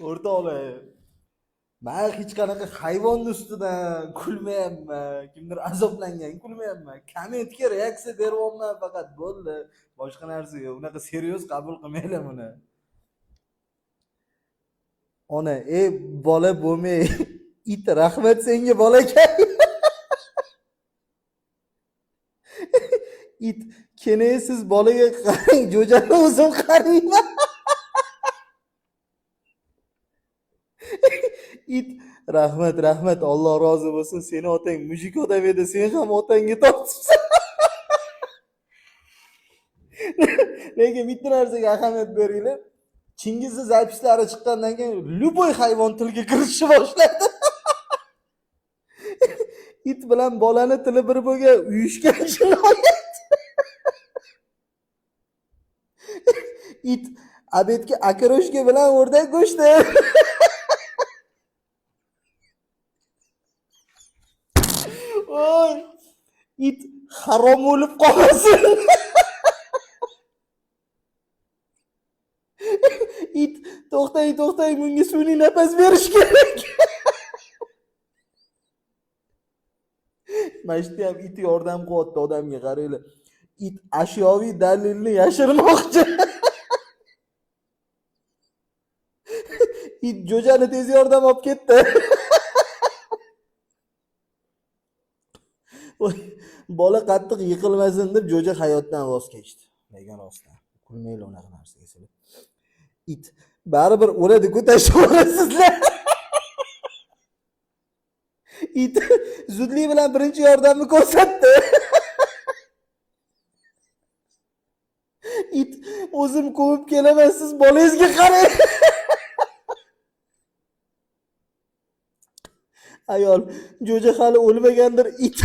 O'rtoqlar, man hech qanaqa hayvonni ustidan kulmayapman, kimdir azoblangan kulmayapman. Kommentga reaksiya beryapman faqat, bo'ldi. Boshqa narsa yo'q. Unaqa serios qabul qilmanglar buni. Ona, ey bola bo'lmay. It, rahmat senga bolakay. It, kene siz bolaga qarang, jo'jani o'zim qarayman. It, rahmat, rahmat, Alloh rozi bo'lsin. Seni otang mujik odam edi, sen ham otangga tortibsan. Lekin bitta narsaga ahamiyat beringlar. Chingizni zapislari chiqqandan keyin любой hayvon tilga kirishni boshladi. It bilan bolani tili bir bo'lgan, uyushgan jinoyat. It obedga okroshka bilan o'rdak go'shti. Oy, it harom o'lib qolmasin. It, to'xtang, to'xtang, bunga sun'iy nafas berish kerak. Mana shu yerda ham it yordam qilyapti odamga, qaranglar. It ashyoviy dalilni yashirmoqchi. It jo'jani tez yordam olib ketdi. Voy, bola qattiq yiqilmasin deb jo'ja hayotdan voz kechdi. Lekin rostdan kulmanglar unaqa narsaga sizlar. It baribir o'ladi-ku, tashlab yuborasizlar. It zudlik bilan birinchi yordamni ko'rsatdi. It o'zim ko'mib kelaman, siz bolangizga qarang. Ayol, jo'ja hali o'lmagandir. It,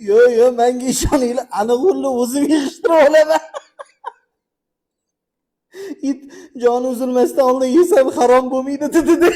yo'q, yo'q, menga ishoninglar, aniq o'ldi, o'zim yig'ishtirib olaman. It joni uzilmasdan oldin yesam harom bo'lmaydi dedi.